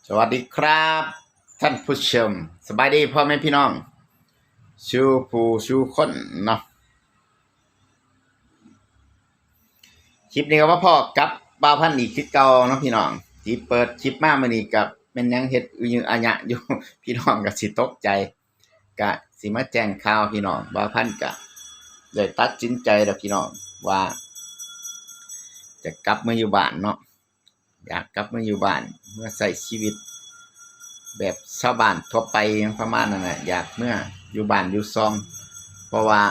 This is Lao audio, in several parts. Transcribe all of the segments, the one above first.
ສະຫວັດດີຄັບທ່ານຜູ້ຊົມ, ສະບາຍດີພໍ່ແມ່ພີ່ນ້ອງສູ່ຜູ້ສູ່ຄົນເນາະ. ຄລິບນີ້ກໍມາພໍ້ກັບບ່າວພັນອີກຄືເກົ່າເນາະພີ່ນ້ອງ. ທີ່ເປີດຄລິບມາມື້ນີ້ກໍແມ່ນຍັງເຮັດອາຍະຢູ່ ພີ່ນ້ອງກໍຊິຕົກໃຈ. ກະຊິມາແຈ້ງຂ່າວພີ່ນ້ອງ ບ່າວພັນກະໄດ້ຕັດສິນໃຈແລ້ວພີ່ນ້ອງ ວ່າຈະກັບເມືອຢູ່ບ້ານເນາະ, ຢາກກັບເມືອຢູ່ບ້ານ ເມືອໃຊ້ຊີວິດແບບຊາວບ້ານທົ່ວໄປຫຍັງປະມານນັ້ນແຫຼະ, ຢາກເມືອຢູ່ບ້ານຢູ່ຊ່ອງ ເພາະວ່າ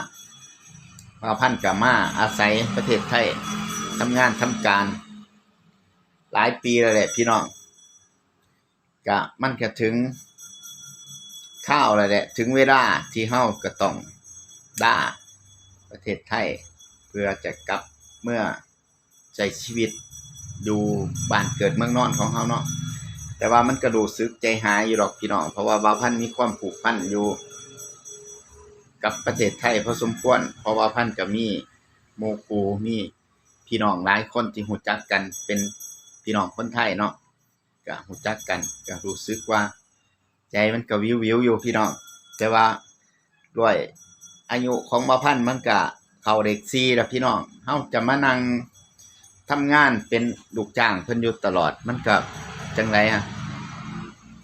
ບ່າວພັນກະມາອາໄສປະເທດໄທ ທຳງານທຳການຫຼາຍປີແລ້ວແຫຼະພີ່ນ້ອງ. ກະ ມັນກະເຖິງຄາວແລ້ວແຫຼະ ເຖິງເວລາທີ່ເຮົາກະຕ້ອງລາປະເທດໄທ ເພື່ອຈະກັບເມືອໃຊ້ຊີວິດຢູ່ບ້ານເກີດເມືອງນອນຂອງເຮົາເນາະ. ແຕ່ວ່າມັນກະຮູ້ສຶກໃຈຫາຍຢູ່ດອກພີ່ນ້ອງ ເພາະວ່າບ່າວພັນມີຄວາມຜູກພັນຢູ່ກັບປະເທດໄທພໍສົມຄວນ ເພາະວ່າພັນກະມີໝູ່ຄູ່ ມີພີ່ນ້ອງຫຼາຍຄົນທີ່ຮູ້ຈັກກັນເປັນພີ່ນ້ອງຄົນໄທເນາະ. ກະຮູ້ຈັກກັນ ກະຮູ້ສຶກວ່າໃຈມັນກະວິວໆຢູ່ພີ່ນ້ອງ. ແຕ່ວ່າດ້ວຍອາຍຸຂອງບ່າວພັນ ມັນກະເຂົ້າເລກສີ່ແລ້ວພີ່ນ້ອງ, ເຮົາຈະມານັ່ງທຳງານເປັນລູກຈ້າງເພິ່ນຢູ່ຕະຫຼອດ ມັນກະຈັ່ງໃດອະ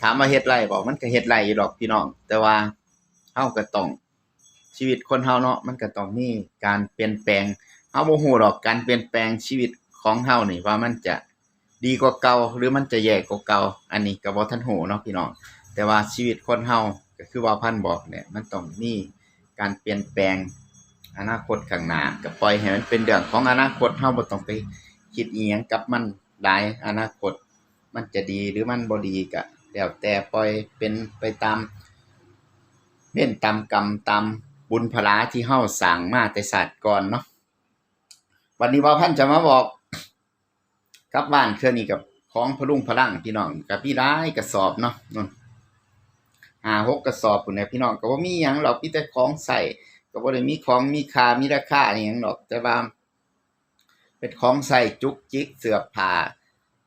ຖາມວ່າເຮັດໄດ້ບໍ່? ມັນກະເຮັດໄດ້ຢູ່ດອກພີ່ນ້ອງ, ແຕ່ວ່າເຮົາກະຕ້ອງ ຊີວິດຄົນເຮົາເນາະ ມັນກະຕ້ອງມີການປ່ຽນແປງ. ເຮົາບໍ່ຮູ້ດອກການປ່ຽນແປງຊີວິດຂອງເຮົານີ້ວ່າມັນຈະດີກວ່າເກົ່າ ຫຼື ມັນຈະແຍ່ກວ່າເກົ່າ, ອັນນີ້ກະບໍ່ທັນຮູ້ເນາະພີ່ນ້ອງ. ແຕ່ວ່າຊີວິດຄົນເຮົາກະຄືບ່າວພັນບອກແຫຼະ ມັນຕ້ອງມີການປ່ຽນແປງອະນາຄົດຂ້າງໜ້າ, ກະປ່ອຍໃຫ້ມັນເປັນເລື່ອງຂອງອະນາຄົດ, ເຮົາບໍ່ຕ້ອງໄປຄິດອີ່ຫຍັງກັບມັນຫຼາຍ. ອະນາຄົດ ມັນຈະດີ ຫຼື ມັນບໍ່ດີກະແລ້ວແຕ່, ປ່ອຍເປັນໄປຕາມເວນຕາມກຳ ຕາມບຸນພະລາທີ່ເຮົາສ້າງມາແຕ່ຊາດກ່ອນເນາະ. ບັດນີ້ບ່າວພັນຈະມາບອກກັບບ້ານເທື່ອນີ້ ກະຂອງພະລຸງພະລັງພີ່ນ້ອງ ກະມີຫຼາຍກະສອບເນາະ, ຫ້າຫົກກະສອບພຸ້ນແຫຼະພີ່ນ້ອງ. ກະບໍ່ມີຫຍັງດອກ ມີແຕ່ຂອງໃຊ້, ກະບໍ່ໄດ້ມີຂອງມີຄ່າມີລາຄາອີ່ຫຍັງດອກ, ແຕ່ວ່າ ເປັນຂອງໃຊ້ຈຸກຈິກ ເສື້ອຜ້າ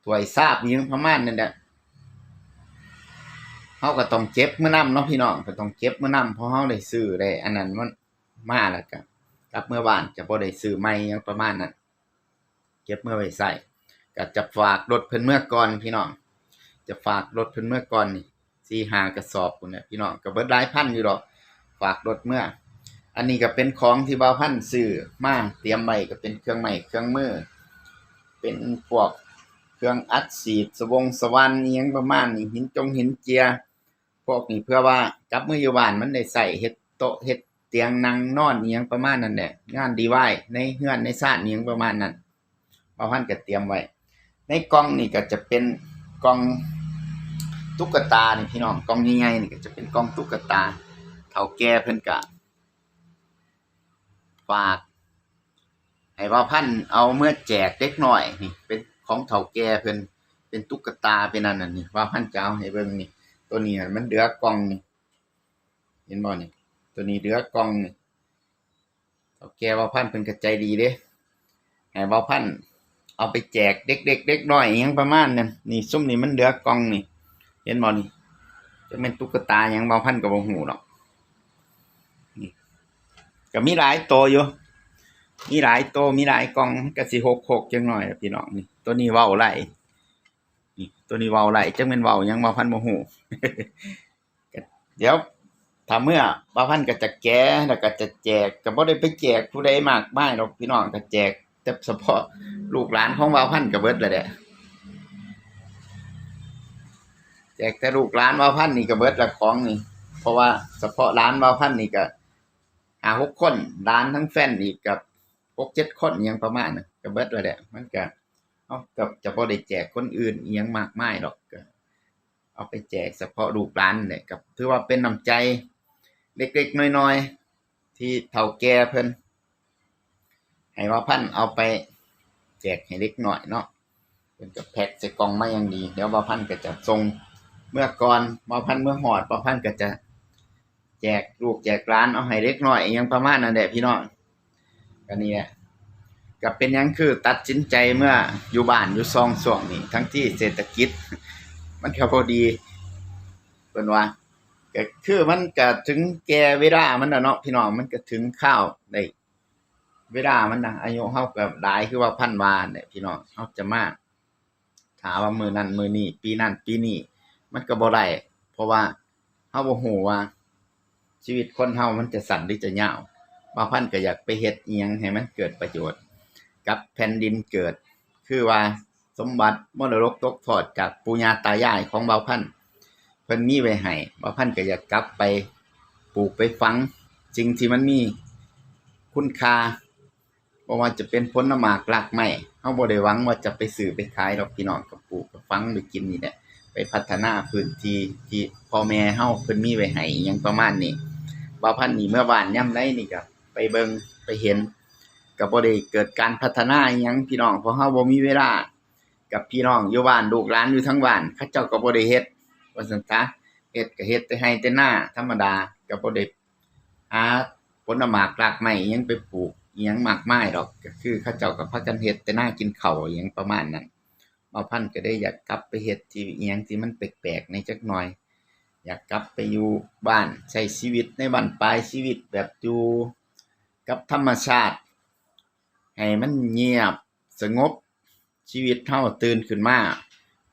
ຖ້ວຍຊາບ ອີ່ຫຍັງປະມານນັ້ນແຫຼະ. ເຮົາກະຕ້ອງເກັບເມືອນຳເນາະພີ່ນ້ອງ, ກະຕ້ອງເກັບເມືອນຳ ເພາະເຮົາໄດ້ຊື້ໄດ້ອັນນັ້ນມັນມາ ແລ້ວກະກັບເມືອບ້ານ ຈະບໍ່ໄດ້ຊື້ໃໝ່ຫຍັງປະມານນັ້ນ, ເກັບເມືອໄວ້ໃຊ້. ກະຈະຝາກລົດເພິ່ນເມືອກ່ອນພີ່ນ້ອງ, ຈະຝາກລົດເພິ່ນເມືອກ່ອນນີ້ ສີ່ຫ້າກະສອບພຸ້ນແຫຼະພີ່ນ້ອງ, ກະເບິດຫຼາຍພັນຢູ່ດອກ ຝາກລົດເມືອ. ອັນນີ້ກະເປັນຂອງທີ່ບ່າວພັນຊື້ມາຕຽມໄວ້ ກະເປັນເຄື່ອງໄມ້ເຄື່ອງມື ເປັນພວກເຄື່ອງອັດສີດ ສະວົງສະຫວ່ານ ອີ່ຫຍັງປະມານນີ້, ຫີນຈົງຫີນເຈຍ ພວກນີ້ ເພື່ອວ່າກັບເມືອຢູ່ບ້ານມັນໄດ້ໃຊ້ເຮັດໂຕະເຮັດຕຽງນັ່ງນອນ ອີ່ຫຍັງປະມານນັ້ນແຫຼະ, ງານດີໄວໃນເຮືອນໃນຊານ ອີ່ຫຍັງປະມານນັ້ນ. ບ່າວພັນກະຕຽມໄວ້. ໃນກ່ອງນີ້ກະຈະເປັນກ່ອງຕຸກກະຕານີ້ພີ່ນ້ອງ, ກ່ອງໃຫຍ່ໆນີ້ກະຈະເປັນກ່ອງຕຸກກະຕາ. ເຖົ້າແກ່ເພິ່ນກະຝາກໃຫ້ບ່າວພັນເອົາເມືອແຈກເດັກນ້ອຍນີ້, ເປັນຂອງເຖົ້າແກ່ເພິ່ນ ເປັນຕຸກກະຕາ ເປັນອັນນັ້ນນີ້, ບ່າວພັນຈະເອົາໃຫ້ເບິ່ງນີ້. ໂຕນີ້ມັນເຫຼືອກ່ອງນີ້ ເຫັນບໍ່ນີ້, ໂຕນີ້ເຫຼືອກ່ອງນີ້. ເຖົ້າແກ່ບ່າວພັນເພິ່ນກະໃຈດີເດ້, ໃຫ້ບ່າວພັນເອົາໄປແຈກເດັກໆ ເດັກນ້ອຍ ອີ່ຫຍັງປະມານນັ້ນ. ນີ້ ຊຸມນີ້ມັນເຫຼືອກ່ອງນີ້ ເຫັນບໍ່ນີ້, ຈັກແມ່ນຕຸກກະຕາຫຍັງ ບ່າວພັນກະບໍ່ຮູ້ດອກ. ນີ້ ກະມີຫຼາຍໂຕຢູ່ ມີຫຼາຍໂຕ ມີຫຼາຍກ່ອງ ກະຊິຫົກໆ ຈັກໜ້ອຍພີ່ນ້ອງ. ນີ້ ໂຕນີ້ເວົ້າໄດ້, ນີ້ ໂຕນີ້ເວົ້າໄດ້ ຈັກແມ່ນເວົ້າຫຍັງ ບ່າວພັນບໍ່ຮູ້. ກະ ດຽວ ຖ້າເມືອ ບ່າວພັນກະຈະແກະ ແລ້ວກະຈະແຈກ, ກະບໍ່ໄດ້ໄປແຈກຜູ້ໃດມາກມາຍດອກພີ່ນ້ອງ, ກະແຈກແຕ່ສະເພາະລູກຫຼານຂອງບ່າວພັນກະເບິດແລ້ວແຫຼະ, ແຈກແຕ່ລູກຫຼານບ່າວພັນນີ້ກະເບິດລະຂອງນີ້. ເພາະວ່າສະເພາະຫຼານບ່າວພັນນີ້ກະຫ້າຫົກຄົນ, ຫຼານທັງແຟນອີກກະຫົກເຈັດຄົນ ອີ່ຫຍັງປະມານນັ້ນ ກະເບິດແລ້ວແຫຼະ. ມັນກະ ເຮົາກະຈະບໍ່ໄດ້ແຈກຄົນອື່ນອີ່ຫຍັງມາກມາຍດອກ, ກະ ເອົາໄປແຈກສະເພາະລູກຫຼານແຫຼະ, ກະຖືວ່າເປັນນ້ຳໃຈເລັກໆນ້ອຍໆ ທີ່ເຖົ້າແກ່ເພິ່ນໃຫ້ບ່າວພັນເອົາໄປແຈກໃຫ້ເດັກນ້ອຍເນາະ. ເພິ່ນກະແພັກໃສ່ກ່ອງມາຢ່າງດີ, ດຽວບ່າວພັນກະຈະສົ່ງເມືອກ່ອນ, ບ່າວພັນເມືອຮອດ ບ່າວພັນກະຈະແຈກລູກແຈກຫຼານ ເອົາໃຫ້ເດັກນ້ອຍ ອີ່ຫຍັງປະມານນັ້ນແຫຼະພີ່ນ້ອງ. ກະນີ້ແຫຼະ ກະເປັນຫຍັງຄືຕັດສິນໃຈເມືອຢູ່ບ້ານຢູ່ຊ່ອງຊ່ວງນີ້ ທັງທີ່ເສດຖະກິດ ມັນກໍບໍ່ດີ ເພິ່ນວ່າ. ກໍຄືມັນກໍເຖິງແກ່ເວລາມັນແລ້ວເນາະ ພີ່ນ້ອງ, ມັນກໍເຖິງຄາວໄດ້ເວລາມັນນະ. ອາຍຸເຮົາກໍຫຼາຍ ຄືວ່າພັນວ່າແຫຼະ ພີ່ນ້ອງ, ເຮົາຈະມາຖ້າວ່າມື້ນັ້ນມື້ນີ້ ປີນັ້ນປີນີ້ ມັນກໍບໍ່ໄດ້ ເພາະວ່າເຮົາບໍ່ຮູ້ວ່າ ຊີວິດຄົນເຮົາມັນຈະສັ້ນຫຼືຈະຍາວ. ບ່າວພັນກໍຢາກໄປເຮັດອີ່ຫຍັງໃຫ້ມັນເກີດປະໂຫຍດກັບແຜ່ນດິນເກີດ ຄືວ່າສົມບັດມໍລະດົກຕົກທອດຈາກປູ່ຍ່າຕາຍາຍຂອງບ່າວພັນ ເພິ່ນມີໄວ້ໃຫ້, ບ່າວພັນກໍຢາກກັບໄປປູກໄປຝັງສິ່ງທີ່ມັນມີຄຸນຄ່າ. ບໍ່ວ່າຈະເປັນຜົນລະໝາກລາກໄມ້ ເຮົາບໍ່ໄດ້ຫວັງວ່າຈະໄປຊື້ໄປຂາຍດອກ ພີ່ນ້ອງ, ກໍປູກກໍຝັງໄວ້ກິນນີ້ແຫຼະ, ໄປພັດທະນາພື້ນທີ່ທີ່ພໍ່ແມ່ເຮົາເພິ່ນມີໄວ້ໃຫ້ ອີ່ຫຍັງປະມານນີ້. ບ່າວພັນນີ້ເມືອບ້ານຍາມໃດນີ້ກໍໄປເບິ່ງໄປເຫັນ, ກໍບໍ່ໄດ້ເກີດການພັດທະນາອີ່ຫຍັງ ພີ່ນ້ອງ, ເພາະເຮົາບໍ່ມີເວລາ. ກັບພີ່ນ້ອງຢູ່ບ້ານ ລູກຫຼານຢູ່ທາງບ້ານ ເຂົາເຈົ້າກໍບໍ່ໄດ້ເຮັດ ວ່າຊັ້ນຊະ, ເຮັດກໍເຮັດແຕ່ໄຮ່ແຕ່ນາທຳມະດາ, ກໍບໍ່ໄດ້ ຫາຜົນລະໝາກລາກໄມ້ອີ່ຫຍັງໄປປູກອີ່ຫຍັງມາກມາຍດອກ, ກໍຄືເຂົາເຈົ້າກໍພາກັນເຮັດແຕ່ນາກິນເຂົ້າອີ່ຫຍັງປະມານນັ້ນ. ບ່າວພັນກໍເລີຍຢາກກັບໄປເຮັດທີ່ອີ່ຫຍັງທີ່ມັນແປກໆແດ່ຈັກໜ່ອຍ, ຢາກກັບໄປຢູ່ບ້ານ ໃຊ້ຊີວິດໃນບັ້ນປາຍຊີວິດແບບຢູ່ກັບທຳມະຊາດ ໃຫ້ມັນງຽບສະຫງົບ. ຊີວິດເຮົາຕື່ນຂຶ້ນມາ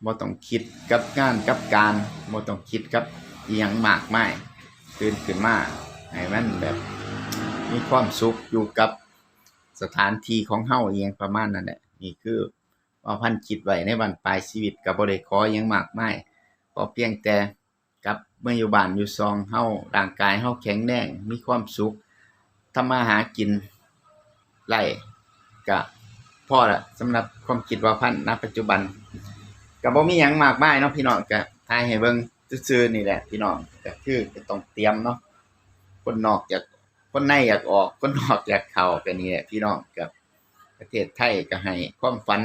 ບໍ່ຕ້ອງຄິດກັບງານກັບການ, ບໍ່ຕ້ອງຄິດກັບອີ່ຫຍັງມາກມາຍ, ຕື່ນຂຶ້ນມາໃຫ້ມັນແບບມີຄວາມສຸກຢູ່ກັບສະຖານທີ່ຂອງເຮົາ ອີ່ຫຍັງປະມານນັ້ນແຫຼະ. ນີ້ຄືບ່າວພັນຄິດໄວ້ໃນບັ້ນປາຍຊີວິດ, ກໍບໍ່ໄດ້ຂໍຫຍັງມາກມາຍ, ຂໍພຽງແຕ່ ກັບເມືອຢູ່ບ້ານຢູ່ຊ່ອງເຮົາ, ຮ່າງກາຍເຮົາແຂງແຮງ, ມີຄວາມສຸກ, ທຳມາຫາກິນໄດ້ ກະພໍລະ. ສຳລັບຄວາມຄິດບ່າວພັນນະປັດຈຸບັນ ກະບໍ່ມີຫຍັງມາກມາຍເນາະພີ່ນ້ອງ, ກະຖ່າຍໃຫ້ເບິ່ງຊື່ໆນີ້ແຫຼະພີ່ນ້ອງ. ກະຄືກະຕ້ອງຕຽມເນາະ, ຄົນນອກຢາກ ຄົນໃນຢາກອອກ ຄົນນອກຢາກເຂົ້າ, ກະນີ້ແຫຼະພີ່ນ້ອງ. ກະ ປະເທດໄທກໍໃຫ້ຄວາມຝັນ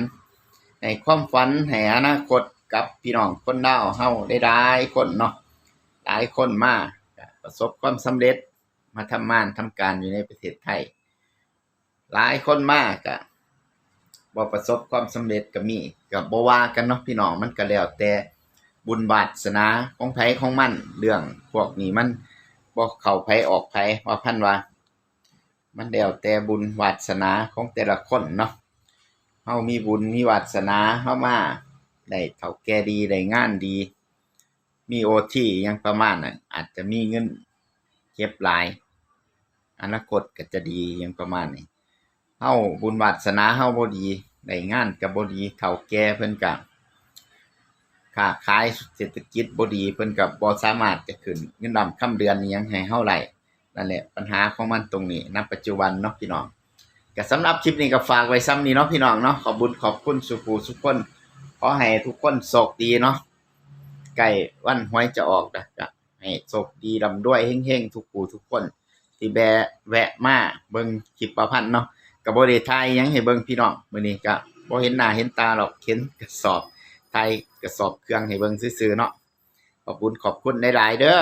ໃຫ້ຄວາມຝັນ ໃຫ້ອະນາຄົດກັບພີ່ນ້ອງຄົນລາວເຮົາຫຼາຍໆຄົນເນາະ, ຫຼາຍຄົນມາກໍປະສົບຄວາມສຳເລັດ ມາທຳງານທຳການຢູ່ໃນປະເທດໄທ, ຫຼາຍຄົນມາກໍບໍ່ປະສົບຄວາມສຳເລັດກໍມີ, ກໍບໍ່ວ່າກັນເນາະພີ່ນ້ອງ, ມັນກໍແລ້ວແຕ່ບຸນວາດສະໜາຂອງໃຜຂອງມັນ. ເລື່ອງພວກນີ້ມັນບໍ່ເຂົ້າໃຜອອກໃຜ, ວ່າພັນວ່າ ມັນແລ້ວແຕ່ບຸນວາດສະໜາຂອງແຕ່ລະຄົນເນາະ. ເຮົາມີບຸນມີວາດສະໜາ ເຮົາມາໄດ້ເຖົ້າແກ່ດີ ໄດ້ງານດີ ມີໂອທີຫຍັງປະມານນັ້ນ, ອາດຈະມີເງິນເກັບຫຼາຍ ອະນາຄົດກໍຈະດີຫຍັງປະມານນີ້. ເຮົາບຸນວາດສະໜາເຮົາບໍ່ດີ ໄດ້ງານກໍບໍ່ດີ, ເຖົ້າແກ່ເພິ່ນກໍ ຄ້າຂາຍເສດຖະກິດບໍ່ດີ ເພິ່ນກໍບໍ່ສາມາດຈະຂຶ້ນເງິນດຳຄຳເດືອນອີ່ຫຍັງໃຫ້ເຮົາໄດ້. ນັ້ນແຫຼະ ບັນຫາຂອງມັນຕົງນີ້ນະປັດຈຸບັນເນາະພີ່ນ້ອງ. ກໍສຳລັບຄລິບນີ້ກໍຝາກໄວ້ສ່ຳນີ້ເນາະພີ່ນ້ອງເນາະ. ຂອບບຸນຂອບຄຸນສູ່ຜູ້ສູ່ຄົນ, ຂໍໃຫ້ທຸກຄົນໂຊກດີເນາະ. ໃກ້ວັນຫວຍຈະອອກລະ ກໍໃຫ້ໂຊກດີ ລ່ຳລວຍ ເຮັງໆ ທຸກຜູ້ທຸກຄົນ ທີ່ແບະ ແວະມາເບິ່ງຄລິບບ່າວພັນເນາະ. ກໍບໍ່ໄດ້ຖ່າຍຫຍັງໃຫ້ເບິ່ງພີ່ນ້ອງ, ມື້ນີ້ກໍບໍ່ເຫັນໜ້າເຫັນຕາດອກ, ເຫັນກະສອບ ຖ່າຍກະສອບເຄື່ອງໃຫ້ເບິ່ງຊື່ໆເນາະ. ຂອບບຸນຂອບຄຸນຫຼາຍໆເດີ.